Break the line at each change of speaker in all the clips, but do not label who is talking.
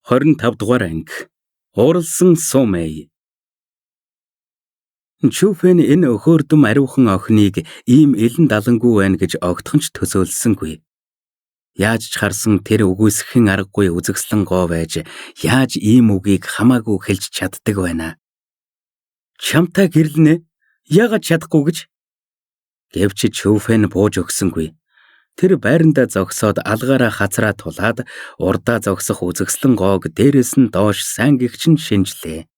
25 дугаар анги. Ууралсан Сумэй. Чүфэн энэ өхөөрдөм ариухан охиныг ийм элен далангүй байна гэж огтхон ч төсөөлсөнгүй. Яаж ч харсан тэр үгүйсгэхэн аргагүй үзэгслэн гоо байж яаж ийм үгийг хамаагүй хэлж чаддаг байна. Чамтай гэрлэнэ. Яагаад чадахгүй гэж? Гэвч Чүфэн бууж өгсөнгүй. Тэр байрандаа зогсоод алгаараа хацраа тулаад урдаа зогсох үзэгслэн гоог дээрээс нь доош сайн гихчин шинжлээ.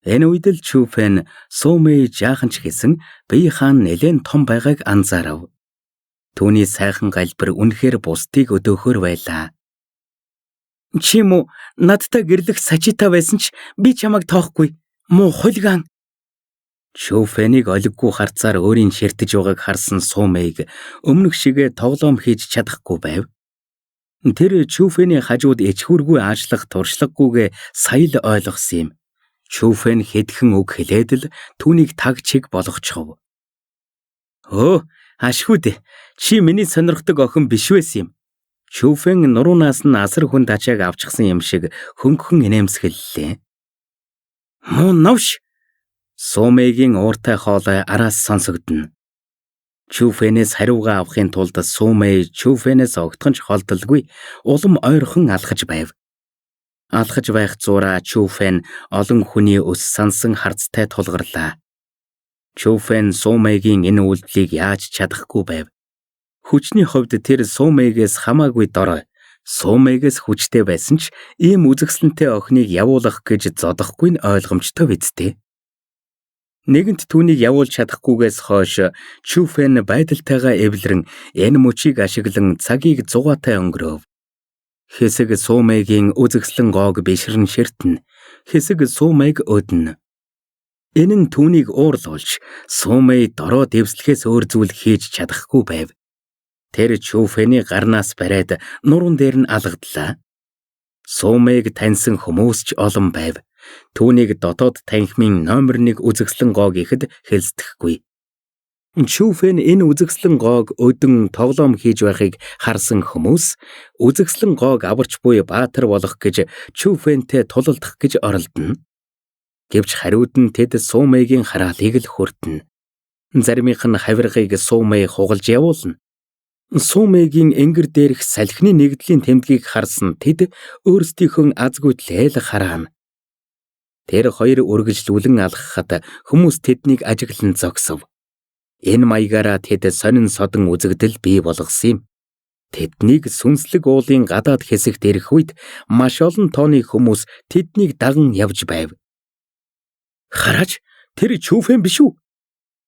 Энэ үед л Чүфэн Сумэй жаахан ч гэсэн бие хаан нэлээн том байгааг анзаарав. Түүний сайхан галбир үнэхээр бусдыг өдөөхөр байлаа. Чи мө надтай гэрлэх сачита байсан ч би чамайг тоохгүй. Муу хулиган. Чүфэнийг олиггүй харцаар өөрийн ширтэж байгааг харсан Сумэйг өмнөх шигээ тоглоом хийж чадахгүй байв. Тэр Чүфэний хажууд ичхүүргүй аашлах туршлагагүйгээ сая л ойлгосон юм. Чүфэн хэдхэн үг хэлээд л түүнийг таг чиг болгочихов. Өө, ашгүй дээ. Чи миний сонирхдаг охин биш байсан юм. Чүфэн нуруунаас нь асар хүнд ачааг авчихсан юм шиг хөнгөн инээмсэглэлээ. Муу новш. Сумэгийн ууртай хоолой араас сонсогдоно. Чүфэнээс хариугаа авахын тулд Сумэй Чүфэнээс огтхон ч холдолгүй улам ойрхон алхаж байв. Алхаж байх зураа Чүфэн олон хүний өс сансан харцтай тулгарлаа. Чүфэн Сумэгийн энэ үйлдэлийг яаж чадахгүй байв. Хүчний хувьд тэр Сумэгээс хамаагүй дорой. Сумэгээс хүчтэй байсан ч ийм үзэгсэлэнтэй охиныг явуулах гэж зодохгүй нь ойлгомжтой биз дээ. Нэгэнт түүнийг явуулж чадахгүйгээс хойш Чүфэн байдалтайгаа эвлэрэн энэ мөчийг ашиглан цагийг зугаатай өнгөрөөв. Хэсэг Сумэгийн үзэгслэн гоог бишрэн ширтэн, хэсэг Сумэг өднө. Энэ нь түүнийг уурлуулж Сумэй дороо дэвслэхээс өөр зүйл хийж чадахгүй байв. Тэр Чүфэний гарнаас бариад нуруунд дээр нь алгадлаа. Сумэг таньсан хүмүүс ч олон байв. Түүнийг дотоод танхимын номер 1 үзэгслэн гоо гэхэд хэлцдэхгүй. Чүфэн энэ үзэгслэн гоог өдөн тоглоом хийж байхыг харсан хүмүүс үзэгслэн гоог аварч буй баатар болох гэж Чүфэнтэй тулалдах гэж оролдоно. Гэвч хариуд нь тэд Сумэгийн хараалыг л хүртэнэ. Заримынх нь хавиргыг Сумэй хугалж явуулна. Сумэгийн энгэр дээрх салхины нэгдлийн тэмдгийг харсан тэд өөрсдийнхөө азгүйтлээл хараана. Тэр хоёр үргэлжлүүлэн алхахад хүмүүс тэднийг ажиглан зогсов. Энэ маягаараа тэд сонин содон үзэгдэл бий болгосон юм. Тэднийг сүнслэг уулын гадаад хэсэгт ирэх үед маш олон тооны хүмүүс тэднийг даган явж байв. Хараач, тэр Чүфэн биш үү?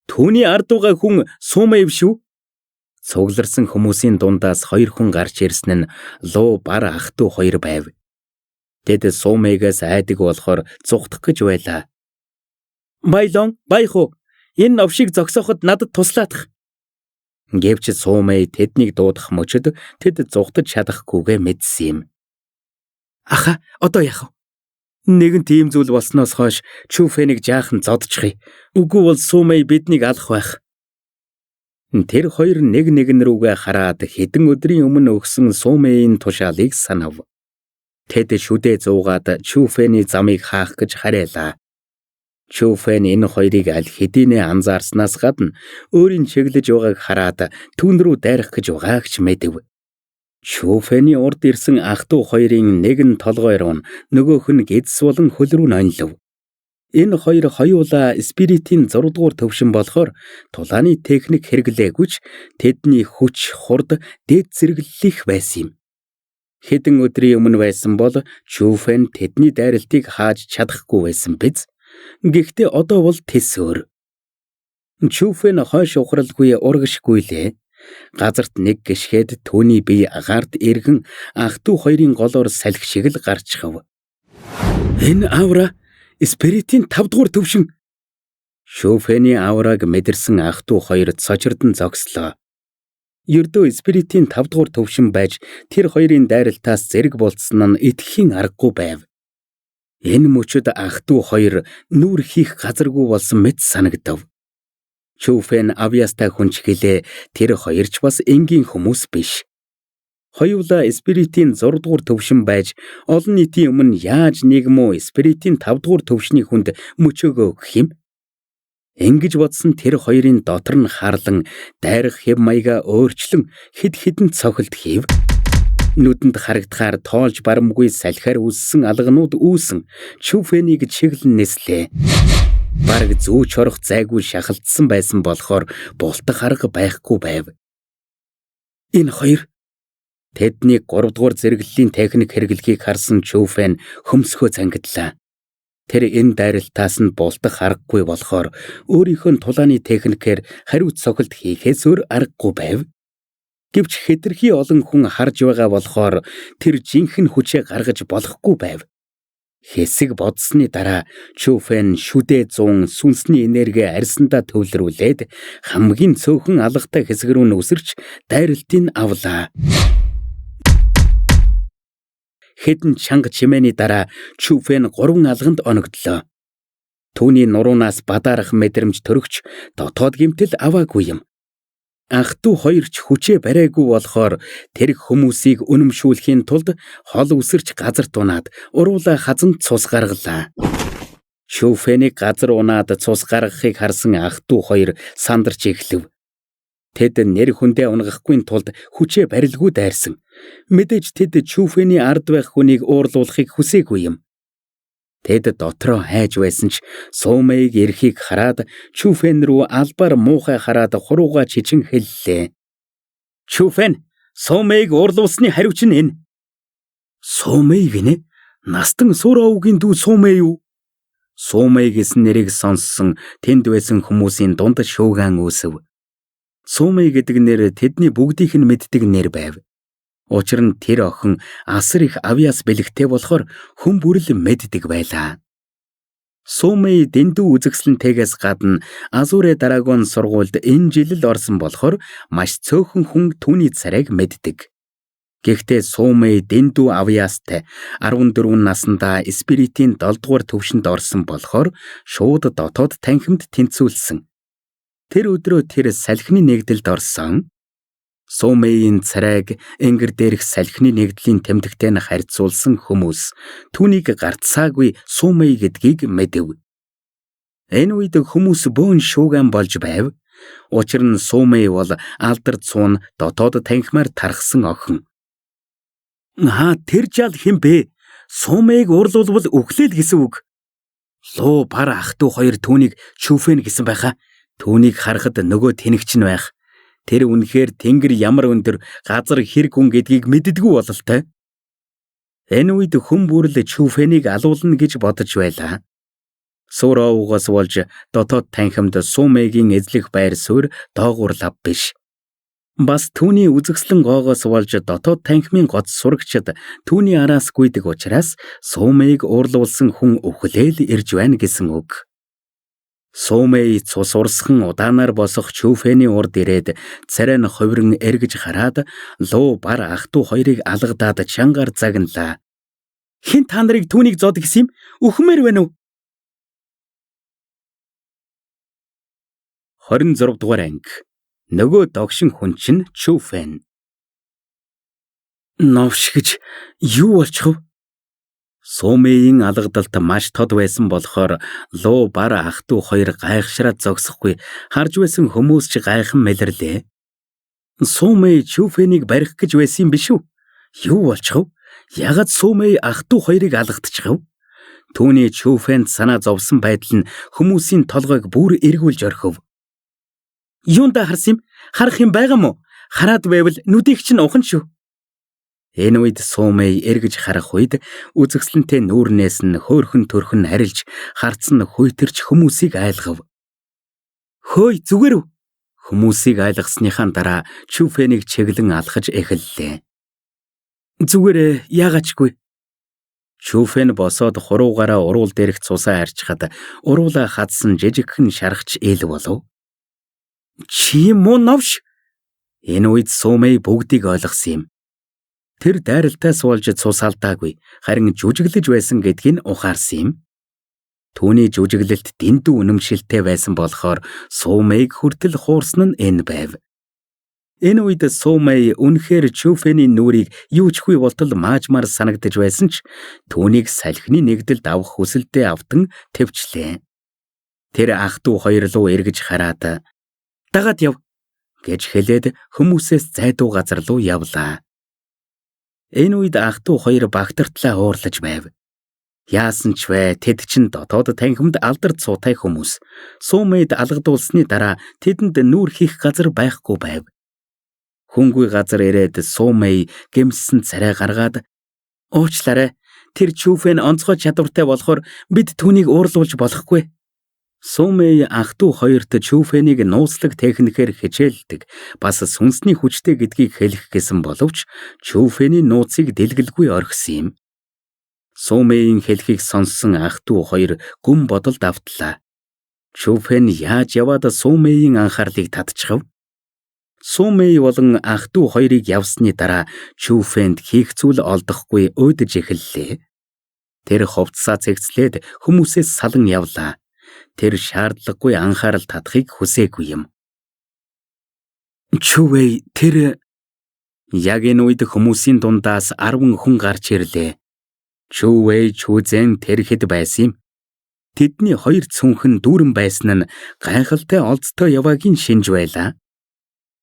Түүний ард байгаа хүн Сумэй биш үү? Цугларсан хүмүүсийн дундаас хоёр хүн гарч ирсэн нь Луу бар ах トゥ хоёр байв. Тэд Сумэгээс айдаг болохоор зугтах гэж байлаа. Баялон, баяхуу. Энэ новшийг зогсооход надад туслаадах. Гэвч Сумэй тэднийг дуудах мөчөд тэд зугтаж чадахгүйгээ мэдсэн юм. Аха, одоо яах вэ? Нэгэн тийм зүйл болсноос хойш Чүфэнийг жаахан зодчихъя. Үгүй бол Сумэй биднийг алах байх. Тэр хоёр нэг нэгэн рүүгээ хараад хэдэн өдрийн өмнө өгсөн Сумэйн тушаалыг санав. Тэд шүдээ зуугаад Чүфэний замыг хаах гэж харайлаа. Чүфэн энэ хоёрыг аль хэдийнэ анзаарснаас гадна өөрийн чиглэж байгааг хараад түүн рүү дайрах гэж байгааг ч мэдэв. Чүфэний урд ирсэн ах トゥ хоёрын нэг нь толгой руу, нөгөөх нь гэдэс болон хөл рүү нонилов. Энэ хоёр хоёулаа спиритийн 6 дугаар төвшин болохоор тулааны техник хэрэглээгүй ч тэдний хүч хурд дээд зэрэглэлих байсан юм. Хэдэн өдрийн өмнө байсан бол Чүфэн тэдний дайралтыг хааж чадахгүй байсан биз. Гэхдээ одоо бол тэс өөр. Чүфэн хойш ухралгүй урагшгүй лээ. Газарт нэг гიშгээд түүний бие агаарт эргэн ах トゥ хоёрын голоор салхи шиг л гарчхав. Энэ аура спиритийн 5 дугаар төвшин. Шүфэний аураг мэдэрсэн ах トゥ хоёр цочирдон зогслоо. Ердөө спиритийн 5 дугаар төвшин байж тэр хоёрын дайралтаас зэрэг болцсон нь итгэхийн аргагүй байв. Энэ мөчөд ах トゥ хоёр нүүр хийх газаргүй болсон мэт санагдав. Чүфэн авьяастай хүн ч гэлээ тэр хоёр ч бас энгийн хүмүүс биш. Хоёулаа спиритийн 6 дугаар төвшин байж олон нийтийн өмнө яаж нэг муу спиритийн 5 дугаар төвшний хүнд мөчөөгөө өгөх юм? Ингэж бодсон тэр хоёрын дотор нь харлан дайрах хэв маягаа өөрчлөн хэд хэдэн цохилт хийв. Нүдэнд харагдахаар тоолж барамгүй салхиар үссэн алганууд үүсэн Чүфэнийг чиглэн нислээ. Бараг зүүч орох зайгүй шахалтсан байсан болохоор бултах арга байхгүй байв. Энэ хоёр тэдний 3 дугаар зэрэглэлийн техник хэрэглэхийг харсан Чүфэн хөмсгөө зангидлаа. Тэр энэ дайралтаас нь бултах аргагүй болохоор өөрийнхөө тулааны техникээр хариуц цохилт хийхээс өөр аргагүй байв. Гэвч хэтэрхий олон хүн харж байгаа болохоор тэр жинхэнэ хүчээ гаргаж болохгүй байв. Хэсэг бодсны дараа Чүфэн шүдэ 100 сүнсний энерги арьсандаа төвлөрүүлээд хамгийн цөөхөн алгатай хэсэг рүү нүсэрч дайралтыг авлаа. Хэдэн чанга чимээний дараа Чүфэн 3 алганд оногдлоо. Түүний нуруунаас бадаарах мэдрэмж төрөгч дотоод гэмтэл аваагүй юм. Ах トゥ хоёр ч хүчээ бариагүй болохоор тэр хүмүүсийг үнэмшүүлэхийн тулд хол үсэрч газарт унаад уруулаа хазан цус гаргалаа. Чүфэнийг газар унаад цус гаргахыг харсан ах トゥ хоёр сандарч эхлэв. Тэд нэр хүндээ унгахгүй тулд хүчээ барилгүй дайрсан. Мэдээж тэд Чүфэний ард байх хүнийг уурлуулахыг хүсээгүй юм. Тэд дотроо хайж байсан ч Суумэйг эрхийг хараад Чүфэн рүү албаар муухай хараад хурууга чичин хэллээ. Чүфэн, Суумэйг уурлуулсны хариуч нь энэ. Суумэй гинэ? Настан Сураогийн дүү Суумэй юу? Суумэй гэсэн нэрийг сонссон тэнд байсан хүмүүсийн дунд шууган үүсэв. Суумэй гэдэг нэр тэдний бүгдийнх нь мэддэг нэр байв. Учир нь тэр охин асар их авьяас бэлэгтэй болохоор хүн бүрэл мэддэг байлаа. Суумэй дэндүү үзэсгэлэнтэйгээс гадна Азуре Драгон сургуульд энэ жил л орсон болохоор маш цөөхөн хүн түүний царайг мэддэг. Гэхдээ Суумэй дэндүү авьяастай 14 наснда спиритийн 7 дугаар төвшөнд орсон болохоор шууд дотоод танхимд тэнцвүүлсэн. Тэр өдрөө тэр салхины нэгдэлд орсон. Суумэйн царайг энгэр дээрх салхины нэгдлийн тэмдэгтэй нь харьцуулсан хүмүүс түүнийг гарцаагүй Суумэй гэдгийг мэдэв. Энэ үед хүмүүс бөөн шууган болж байв. Учир нь Суумэй бол алдар цуун дотоод танхимаар тархсан охин. Аа, тэр жал хэн бэ? Суумэйг уурлуулвал үхлээл гэсэн үг. Луу бар ах トゥ хоёр түүнийг Чүфэн гэсэн байхаа. Түүнийг харахад нөгөө тэнэгч нь байх. Тэр үнэхээр тэнгэр ямар өндөр, газар хэр гүн гэдгийг мэддэггүй бололтой. Энэ үед хүн бүрэл Чүфэнийг алуулна гэж бодож байлаа. Сураоугаас болж дотоод танхимд Суумэгийн эзлэх байр суурь доогуур лав биш. Бас түүний үзэсгэлэн гоогоос болж дотоод танхимын гоц сурагчид түүний араас гүйдэг учраас Суумэйг уурлуулсан хүн үхлээл ирж байна гэсэн үг. Суумэй цус урсхан удаанаар босох Чүфэний урд ирээд царай нь хувиран эргэж хараад луу бар ах トゥ хоёрыг алгадаад чангаар загналаа. Хэн та нарыг түүнийг зод гэсэн юм? Үхмээр байна уу? 26 дугаар анги. Нөгөө догшин хүн чинь Чүфэн. Новш гэж юу болчихов? Суумэйн алгадалт маш тод байсан болохоор луу бар ах トゥ хоёр гайхшраад зогсохгүй харж байсан хүмүүс ч гайхан мэлэрлээ. Суумэй Чүфэнийг барих гэж байсан юм биш үү? Юу болчихов? Ягаад Суумэй ах トゥ хоёрыг алгадчихав? Түүний Чүфэнд санаа зовсон байдал нь хүмүүсийн толгойг бүр эргүүлж орхив. Юундаа харсан юм? Харах юм байгаа мó? Хараад байвал нүдийг чинь ухна шүү. Энэ үед Суумэй эргэж харах үед үзэсгэлэнтэй нүүрнээс нь хөөрхөн төрхөн арилж харц нь хөйтөрч хүмүүсийг айлгав. Хөөй зүгээр үү? Хүмүүсийг айлгасныхаа дараа Чүфэнийг чиглэн алхаж эхэллээ. Зүгээр яагаачгүй. Чүфэн босоод хуруугаараа уруул дээрх цусаа арчхад уруулаа хадсан жижигхэн шаргач ил болов. Чи муу новш? Энэ үед Суумэй бүгдийг ойлгосон юм. Тэр дайралтаас болж цус алдаагүй, харин жүжиглэж байсан гэдгийг ухаарсан юм. Түүний жүжиглэлт дэндүү үнэмшилтэй байсан болохоор Суумэйг хүртэл хуурсан нь энэ байв. Энэ үед Сумэй үнэхээр Чүфэний нүрийг юу ч хүй болтол маажмаар санагдаж байсан ч түүнийг салхины нэгдэлд авах хүсэлдээ автан тэвчлээ. Тэр ах トゥ хоёр руу эргэж хараад "Дагаад яв" гэж хэлээд хүмүүсээс зайдуу газар руу явлаа. Энэ үед ах トゥ хоёр багтартлаа уурлаж байв. Яасан ч вэ, тэд чинь дотоод танхимд алдарт суутай хүмүүс. Суумэд алгадуулсны дараа тэдэнд нүүр хийх газар байхгүй байв. Хүнгүй газар ирээд Суумэй гэмссэн царай гаргаад "Уучлаарай, тэр Чүфэн онцгой чадвартай болохоор бид түүнийг уурлуулж болохгүй." Суумэй ах トゥ хоёрт Чүфэнийг нууцлаг техникээр хичээлдэг, бас сүнсний хүчтэй гэдгийг хэлэх гэсэн боловч Чүфэний нууцыг дэлгэлгүй орхисон юм. Суумэйн хэлхийг сонссон ах トゥ хоёр гүн бодолд автлаа. Чүфэн яаж яваад Суумэйн анхаарлыг татчихав? Суумэй болон ах トゥ хоёрыг явсны дараа Чүфэнд хийх зүйл олдохгүй уйдаж эхэллээ. Тэр хувцсаа цэгцлээд хүмүүсээс салан явлаа. Тэр шаардлагагүй анхаарал татахыг хүсээгүй юм. Чүвэй, тэр яг энэ үед хүмүүсийн дундаас 10 хүн гарч ирлээ. Чүвэй, Чүзэн тэр хэд байсан юм. Тэдний хоёр цүнхэн дүүрэн байсан нь гайхалтай олзтой яваагийн шинж байлаа.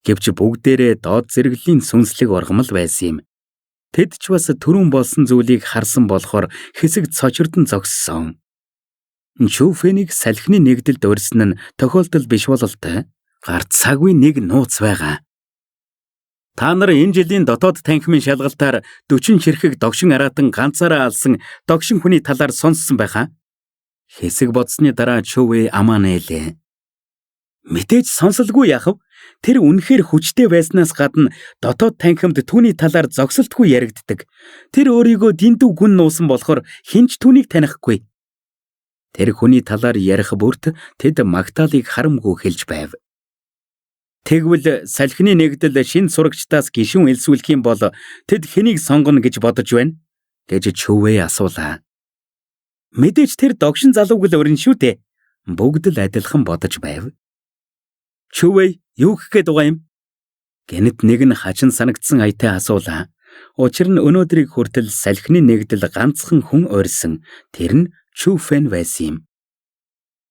Гэвч бүгдээрээ доод зэрэглэлийн сүнслэг ургамал байсан юм. Тэд ч бас түрүүн болсон зүйлийг харсан болохоор хэсэг цочирдон зогссон. Чүфэнийг салхины нэгдэлд урьсан нь тохиолдол биш бололтой. Гарцаагүй нэг нууц байгаа. Та нар энэ жилийн дотоод танхимын шалгалтаар 40 ширхэг догшин араатан ганцаараа алсан догшин хүний талаар сонссон байхаа. Хэсэг бодсны дараа Чүвэ амаа нээлээ. Мэдээж сонсолгүй яах вэ? Тэр үнэхээр хүчтэй байснаас гадна дотоод танхимд түүний талаар зогсолтгүй яригддаг. Тэр өөрийгөө дэндүү гүн нуусан болохоор хэн ч түүнийг танихгүй. Тэр хүний талаар ярих бүрт тэд магтаалыг харамгүй хэлж байв. Тэгвэл салхины нэгдэл шинэ сурагчдаас гишүүн элсүүлэх юм бол тэд хэнийг сонгоно гэж бодож байна гэж Чүвэ асуулаа. Мэдээж тэр догшин залууг л өрн шүү дээ. Бүгд л адилхан бодож байв. Чүвэ, юу гэх гээд байгаа юм? Гэнэт нэг нь хачин санагдсан аятай асуулаа. Учир нь өнөөдрийг хүртэл салхины нэгдэл ганцхан хүн урьсан. Тэр нь Чүфэн байсан юм.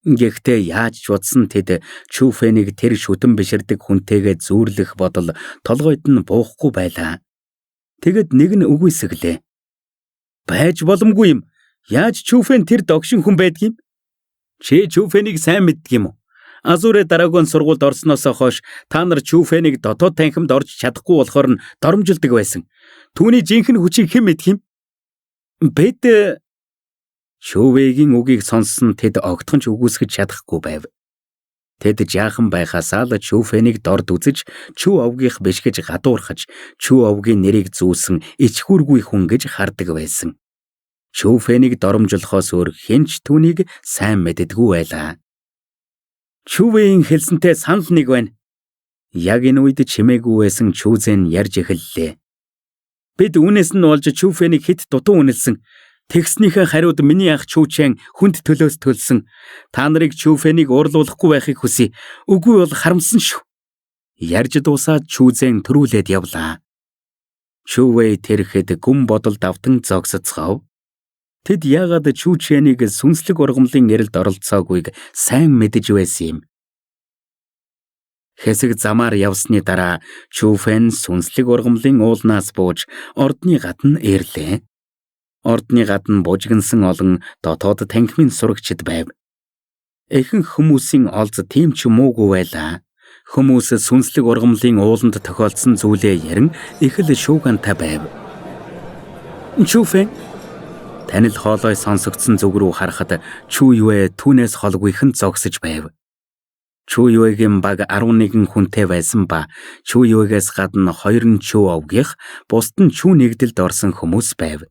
Гэхдээ яаж ч бодсон тэд Чүфэнийг тэр шүтэн биширдэг хүнтэйгээ зүүрлэх бодол толгойд нь буухгүй байлаа. Тэгэд нэг нь үгүйсгэлээ. Байж боломгүй юм. Яаж Чүфэн тэр догшин хүн байдгийм? Чи Чүфэнийг сайн мэддэг юм уу? Азүрэ дараагийн сургуульд орсноос хойш та нар Чүфэнийг дотоод танхимд орж чадахгүй болохоор нь доромжилдог байсан. Түүний жинхэнэ хүчийг хэн мэдэх юм? Бид Чүвэгийн үгийг сонссон тэд огтхон ч үгүйсгэж чадахгүй байв. Тэд жаахан байхасаа л Чүфэнийг дорд үзэж, Чү овгийнх биш гэж гадуурхаж, Чү овгийн нэрийг зүүсэн ичхүүргүй хүн гэж хардаг байсан. Чүфэнийг доромжлохоос өөр хэн ч түүнийг сайн мэддэггүй байлаа. Чүвэийн хэлсэнтэй санал нэг байна. Яг энэ үед чимээгүй байсан Чүзэн ярьж эхэллээ. Бид үүнээс нь болж Чүфэнийг хэд дутуу үнэлсэн. Тэгснийхээ хариуд миний ах Чүүчэн хүнд төлөөс төлсөн. Та нарыг Чүүфэнийг уурлуулахгүй байхыг хүсье. Үгүй бол харамсан шүү. Ярьж дуусаад Чүүзэн төрүүлээд явлаа. Чүүвэй тэрхэд гүн бодолд автан зогсоцгов. Тэд яагаад Чүүчэнийг сүнслэг ургамлын эрэлд оролцоогүйг сайн мэдэж байсан юм. Хэсэг замаар явсны дараа Чүүфэн сүнслэг ургамлын уулнаас бууж ордны гадна ирлээ. Ордны гадна бужигнсан олон дотоод танхимын сурагчид байв. Ихэнх хүмүүсийн олз тийм ч муугүй байлаа. Хүмүүс сүнслэг ургамлын ууланд тохиолдсон зүйлээ ярин их л шуугантай байв. Чүфэн танил хоолой сонсогдсон зүг рүү харахад Чүү Юэ түүнээс холгүйхэн зогсож байв. Чүү Юэгийн баг 11 хүнтэй байсан ба Чүү Юэгээс гадна хоёр нь Чүү овгийнх, бусд нь Чүү нэгдэлд орсон хүмүүс байв.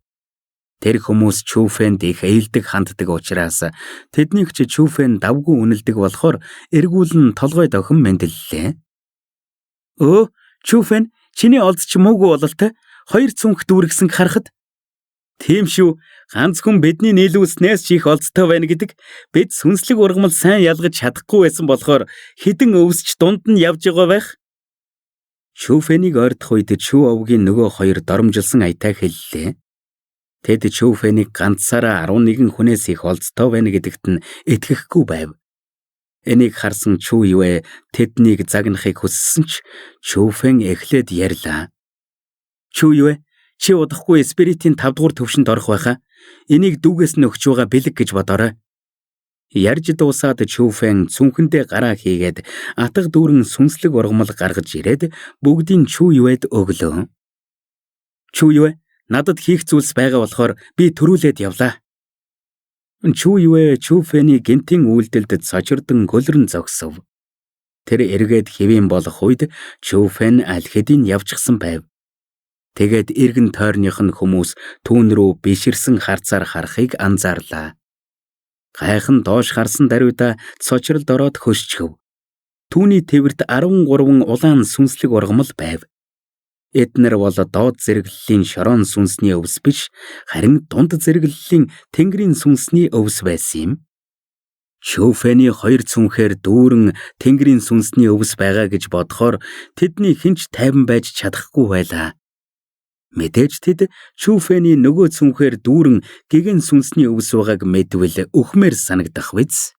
Тэр хүмүүс Чүүфэнд их ээлдэг ханддаг учраас тэднийг ч Чүүфэн давгүй үнэлдэг болохоор эргүүлэн толгой дохин мэндлэлээ. Өө Чүүфэн, чиний олз ч муугүй бололтой, хоёр цүнх дүүргэсэн харахад. Тийм шүү. Ганц хүн бидний нийлүүлснээс ч их олзтой байна гэдэг. Бид сүнслэг ургамал сайн ялгаж чадахгүй байсан болохоор хідэн өвсч дунд нь явж байгаа байх. Чүфэнийг ойртох үед Чү овгийн нөгөө хоёр доромжилсан аятай хэллээ. Тэд Чүфэнийг ганцаараа 11 хүнээс их олзтой байна гэдэгт нь итгэхгүй байв. Энийг харсан Чү Юэ тэднийг загнахыг хүссэн ч Чүфэн эхлээд ярьлаа. Чү Юэ, чи удахгүй спиритийн 5 дугаар төвшөнд орох байхаа. Энийг дүүгээс нь өгч байгаа бэлэг гэж бодоорой. Ярьж дуусаад Чүфэн цүнхэндээ гараа хийгээд атга дүүрэн сүнслэг ургамал гаргаж ирээд бүгдийн Чү Юэд өглөө. Чү Юэ, надад хийх зүйлс байгаа болохоор би төрүүлээд явлаа. Чү Юэ Чүфэний гэнтийн үйлдэлд цочирдон гөлрөн зогсов. Тэр эргээд хэвийн болох үед Чүфэн аль хэдийн явчихсан байв. Тэгээд эргэн тойрных нь хүмүүс түүн рүү биширсэн харцаар харахыг анзаарлаа. Гайхан доош харсан даруйда цочролд ороод хөшчихөв. Түүний тэвэрт 13 улаан сүнслэг ургамал байв. Эднэр бол доод зэрэглэлийн шорон сүнсний өвс биш, харин дунд зэрэглэлийн тэнгэрийн сүнсний өвс байсан юм. Чүфэний хоёр цүнхээр дүүрэн тэнгэрийн сүнсний өвс байгаа гэж бодохоор тэдний хэн ч тайван байж чадахгүй байлаа. Мэдээж тэд Чүфэний нөгөө цүнхээр дүүрэн гэгэн сүнсний өвс байгааг мэдвэл үхмээр санагдах биз.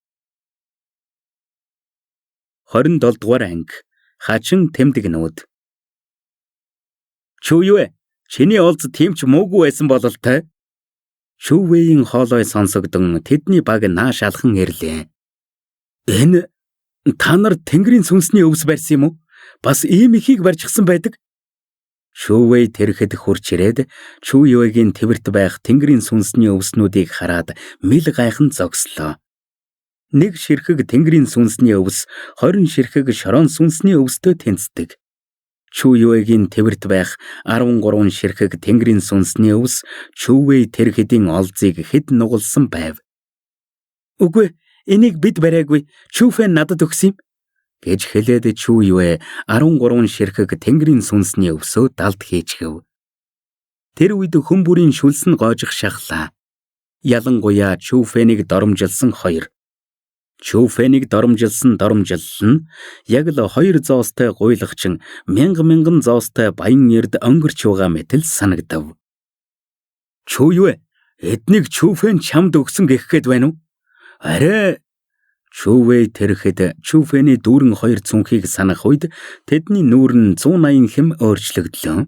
27 дугаар анги. Хачин тэмдэгнүүд. Чү Юэ, чиний олз тийм ч муугүй байсан бололтой. Чүвэийн хоолой сонсогдон тэдний баг нааш алхан ирлээ. Энэ та нар тэнгэрийн сүнсний өвс барьсан юм уу? Бас ийм ихийг барьчихсан байдаг. Чүвэй тэрхэд хурч ирээд Чү Юэгийн тэвэрт байх тэнгэрийн сүнсний өвснүүдийг хараад мэл гайхан зогслоо. Нэг ширхэг тэнгэрийн сүнсний өвс 20 ширхэг шорон сүнсний өвстэй тэнцдэг. Чү Юэгийн тэвэрт байх 13 ширхэг тэнгэрийн сүнсний өвс Чүвэй тэр хэдийн олзыг хэд нугалсан байв. Үгүй, энийг бид бариагүй. Чүфэн надад өгсөн юм гэж хэлээд Чү Юэ 13 ширхэг тэнгэрийн сүнсний өвсөө далд хийчихв. Тэр үед хүн бүрийн шүлс нь гоожих шахлаа. Ялангуяа Чүфэнийг доромжилсан хоёр. Чүфэнийг доромжилсан доромжлол нь яг л хоёр зоостой гуйлагчин мянга мянган зоостой баян эрд өнгөрч байгаа мэтэл санагдав. Чү Юэ, эднийг Чүфэн чамд өгсөн гэх гээд байна уу? Арай Чүвэй тэрхэд Чүфэний дүүрэн хоёр цүнхийг санах үед тэдний нүүр нь 180 хэм өөрчлөгдлөө.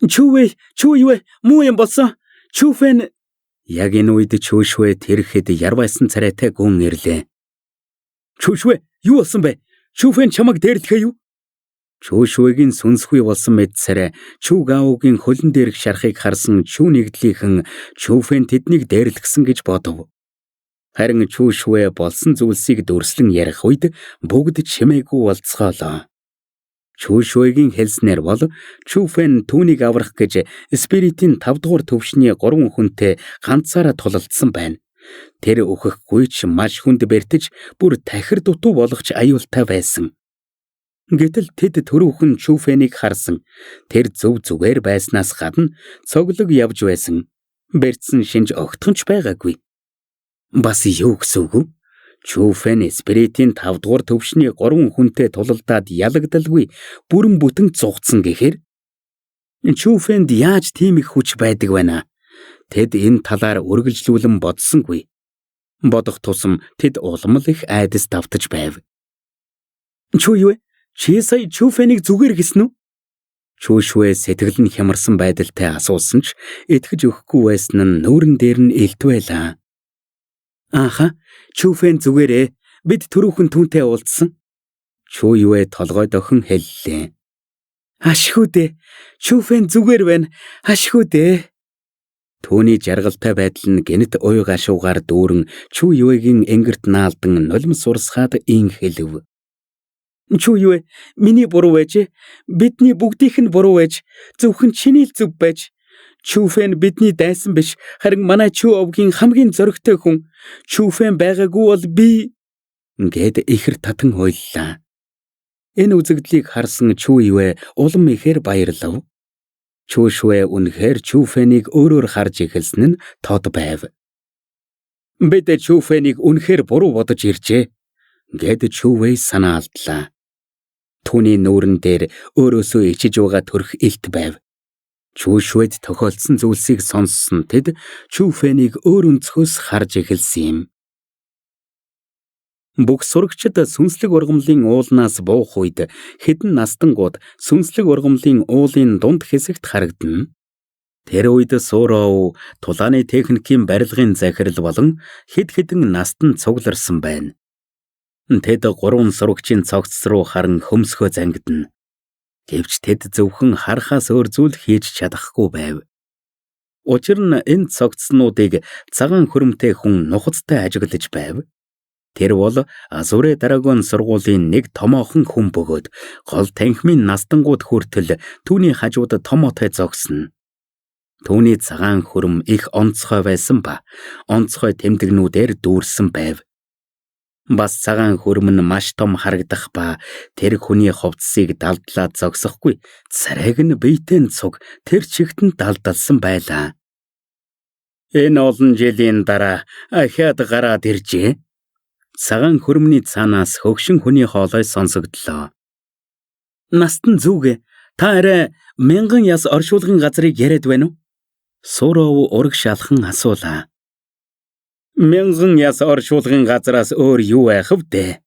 Чүвэй, Чү Юэ, муу юм болсон. Чүфэн. Яг энэ үед Чүшвэ тэрхэд ярвайсан царайтай гүн ирлээ. Чүшвэ, юу болсон бэ? Чүфэн чамайг дээрлэхээ юу? Чүшвэгийн сүнсгүй болсон мэт царай Чү Гаогийн хөлн дээрх шархыг харсан Чү нэгдлийнхэн Чүфэн тэднийг дээрлэхсэн гэж бодов. Харин Чүшвэ болсон зүйлсийг дүрслэн ярих үед бүгд чимээгүй болцгоолоо. Чүшвэгийн хэлснээр бол Чүфэн түүнийг аврах гэж спиритийн 5 дугаар төвшний 3 хүнтэй ганцаараа тулалдсан байна. Тэр өөхөхгүй ч маш хүнд бэртэж бүр тахир дутуу болгоч аюултай байсан. Гэтэл тэд түрүүхэн Чүфэнийг харсан. Тэр зөв зүгээр байснаас гадна цоглог явж байсан. Бэртсэн шинж огтхон ч байгаагүй. Бас юу гэсэн үг вэ? Чүфэн спиритийн 5 дугаар төвшний 3 хүнтэй тулалдаад ялагдalгүй бүрэн бүтэн зугцсан гэхээр Чүфэнд яаж тийм их хүч байдаг байна? Тэд энэ талаар үргэлжлүүлэн бодсонгүй. Бодох тусам тэд улам л их айдас давтаж байв. Чү Юэ, чи сая Чүфэнийг зүгээр гэсэн үү? Чүшвэ сэтгэл нь хямарсан байдалтай асуусан ч итгэж өгөхгүй байсан нь нүүрэн дээр нь илт байлаа. Ааха, Чүфэн зүгээрээ бид түрүүхэн түүнтэй уулзсан. Чү Юэ толгой дохин хэллээ. Ашгүй дээ. Чүфэн зүгээр байна. Ашгүй дээ. Түүний жаргалтай байдал нь гэнэт уй гашуугаар дүүрэн Чү Юэгийн энгэрт наалдан нулимс урсгаад ин хэлв. Чү Юэ, миний буруу байж, бидний бүгдийнх нь буруу байж, зөвхөн чиний л зөв байж. Чүфэн бидний дайсан биш, харин манай Чү овгийн хамгийн зоригтой хүн. Чүфэн байгаагүй бол би гээд ихэр татан ойллаа. Энэ үзэгдлийг харсан Чү Юэ улам ихээр баярлав. Чүшвэ үнэхээр Чүфэнийг өөрөөр харж эхэлсэн нь тод байв. Бид Чүфэнийг үнэхээр буруу бодож иржээ гэд Чүвэй санаа алдлаа. Түүний нүүрэн дээр өөрөөсөө ичиж байгаа төрх илт байв. Чүү Швед тохиолдсон зүйлсийг сонссон тэд Чүү Фэнийг өөр өнцгөөс харж эхэлсэн юм. Бүх сурагчид сүнслэг ургамлын уулнаас буух үед хэдэн настангууд сүнслэг ургамлын уулын дунд хэсэгт харагдана. Тэр үед Суроов тулааны техникийн барилгын захирал болон хэд хэдэн настан цугларсан байна. Тэд гурван сурагчийн цогц руу харан хөмсгөө зангидна. Гэвч тэд зөвхөн харахаас өөр зүйл хийж чадахгүй байв. Учир нь энэ цогцснуудыг цагаан хөрөмтэй хүн нухацтай ажиглаж байв. Тэр бол Азуре Драгон сургуулийн нэг томоохон хүн бөгөөд гол танхимын настангууд хүртэл түүний хажууд томоотой зогсно. Түүний цагаан хөрөм их онцгой байсан ба онцгой тэмдэгнүүдээр дүүрсэн байв. Бас цагаан хөрөм нь маш том харагдах ба тэр хүний хувцсыг далдлаад зогсохгүй царайг нь биетэй цуг тэр чигт нь далдалсан байлаа. Энэ олон жилийн дараа ахиад гараад иржээ. Цагаан хөрөмний цаанаас хөгшин хүний хоолой сонсогдлоо. Настан зүг, та арай мянган яс оршуулгын газрыг яриад байна уу? Суров ураг шалхан асуулаа. Мянган яс оршуулгын газраас өөр юу байх вэ?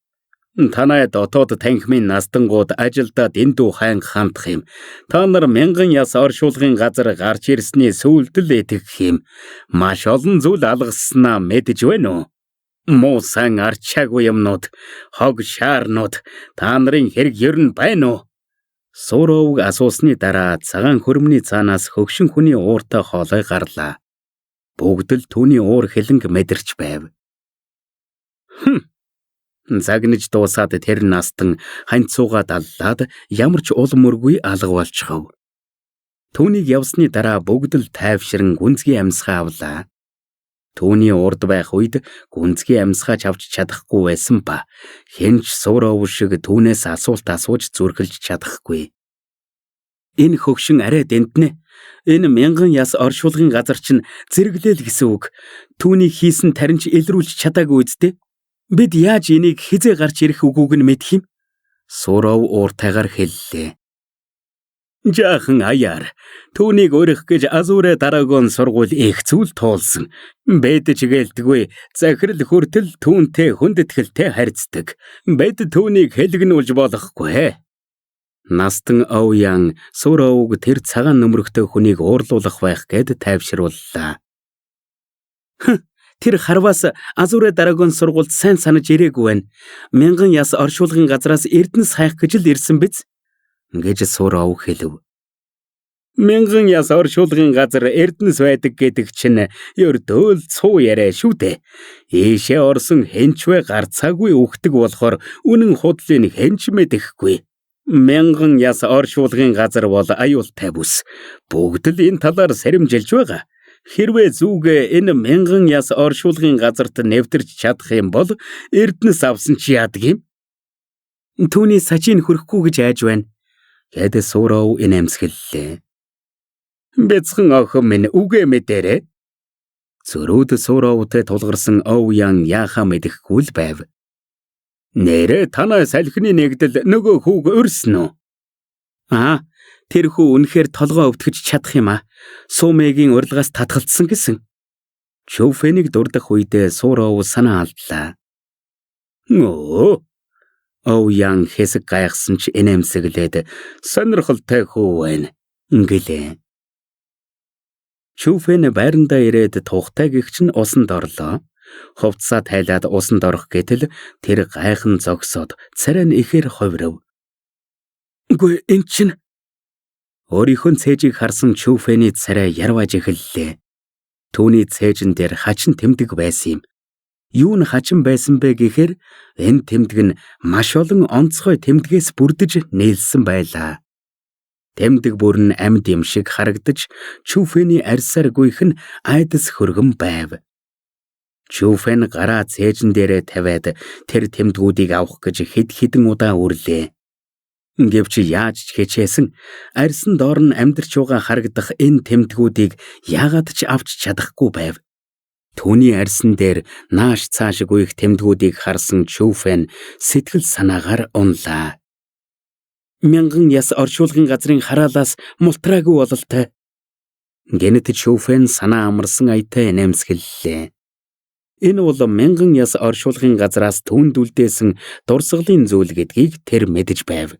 Танай дотоод танхимын настангууд ажилдаа дэндүү хайнга хандах юм. Та нар мянган яс оршуулгын газар гарч ирсний сүүлд л итгэх юм. Маш олон зүйл алгаснаа мэдэж байна уу? Муу сайн арчаагүй юмнууд, хог шаарнууд та нарын хэрэг ер нь байна уу? Суровг асуусны дараа цагаан хөрөмний цаанаас хөгшин хүний ууртай хоолой гарлаа. Бүгд л түүний уур хилэнг мэдэрч байв. Загнаж дуусаад тэр настан ханьцууга даллаад ямар ч ул мөргүй алга болчихов. Түүнийг явсны дараа бүгд л тайвшран гүнзгий амьсгаа авлаа. Түүний урд байх үед гүнзгий амьсгаач авч чадахгүй байсан ба хэн ч Суров шиг түүнээс асуулт асууж зүрхэлж чадахгүй. Энэ хөгшин арай дэнднэ. Энэ мянган яс оршуулгын газар чинь зэрэглээл гэсэн үг. Түүний хийсэн таринч илрүүлж чадаагүй үсттэй. Бид яаж энийг хизээ гарч ирэх үгүйг нь мэдэх юм? Суров ууртайгаар хэллээ. Жаахан аяар. Түүнийг урих гэж Азуре Драгон сургууль их зүйл туулсан. Бэд чигэлдэггүй захирал хүртэл түүнтэй хүндэтгэлтэй харьцдаг. Бэд түүнийг хэлгэнүүлж болохгүй. Настан Оуян Суровг тэр цагаан нөмрөгтэй хүнийг уурлуулах байх гэд тайвшрууллаа. Тэр харваас Азуре Драгон сургуульд сайн санаж ирээгүй байна. Мянган яс оршуулгын газраас Эрдэнэс хайх гэж л ирсэн биз? Гэж Суров хэлв. Мянган яс оршуулгын газар Эрдэнэс байдаг гэдэг чинь ердөө л цуу яриа шүү дээ. Ийшээ орсон хэнчвэ гарцаагүй үхдэг болохоор үнэн худлыг хэнч мэдэхгүй. Мянган яс оршуулгын газар бол аюултай бүс. Бүгд л энэ талаар сэрэмжилж байгаа. Хэрвээ зүг энэ мянган яс оршуулгын газарт нэвтэрч чадах юм бол Эрдэнэс авсан чи яадаг юм? Түүний сажийг хүрэхгүй гэж айж байна. Гэт Суров инээмсэглэлээ. Бяцхан охин минь үгээ мэдэрээ. Зөрүүд Суровтай тулгарсан Оуян яахаа мэдэхгүй л байв. Нэрээ танай салхины нэгдэл нөгөө хүүг өрсөн үү? Аа, тэр хүү үнэхээр толгой өвтгөж чадах юм аа. Суумэгийн урилгаас татгалцсан гэсэн. Чүфэнийг дурдах үедээ Суров санаа алдлаа. Нөө. Оуян хэсэг гайхсан ч инээмсэглээд сонирхолтой хүү байна гэлээ. Чүфэн байрандаа ирээд тухтай гихч нь усанд орлоо. Хувцсаа тайлаад усанд орох гэтэл тэр гайхан зогсоод царай нь ихээр хувирав. Үгүй эн чинь өөрийнхөө цээжийг харсан Чүфэний царай ярвааж эхэллээ. Түүний цээжин дээр хачин тэмдэг байсан юм. Юу нь хачин байсан бэ гэхээр энэ тэмдэг нь маш олон онцгой тэмдгээс бүрдэж нийлсэн байлаа. Тэмдэг бүр нь амьд юм шиг харагдаж Чүфэний арьсаар гүйх нь айдас хөргөн байв. Чүфэн гараа цээжин дээрээ тавиад тэр тэмдгүүдийг авах гэж хэд хэдэн удаа үрлээ. Гэвч яаж ч хичээсэн арьсан доор нь амьдарч байгаа харагдах энэ тэмдгүүдийг яагаад ч авч чадахгүй байв. Түүний арьсан дээр нааш цааш гүйх тэмдгүүдийг харсан Чүфэн сэтгэл санаагаар унлаа. Мянган яс оршуулгын газрын хараалаас мултраагүй бололтой. Гэнэт Чүфэн санаа амарсан аятай инээмсэглэлээ. Энэ бол мянган яс оршуулгын газраас түүнд үлдээсэн дурсгалын зүйл гэдгийг тэр мэдэж байв.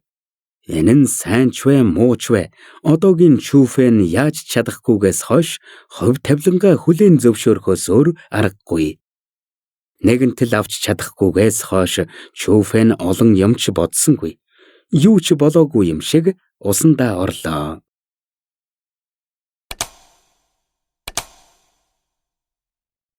Энэ нь сайн ч вэ, муу ч вэ, одоогийн Чүфэн яаж чадахгүйгээс хойш хувь тавилангаа хүлээн зөвшөөрөхөөс өөр аргагүй. Нэгэнтэл авч чадахгүйгээс хойш Чүфэн олон юм ч бодсонгүй. Юу ч болоогүй юм шиг усандаа орлоо.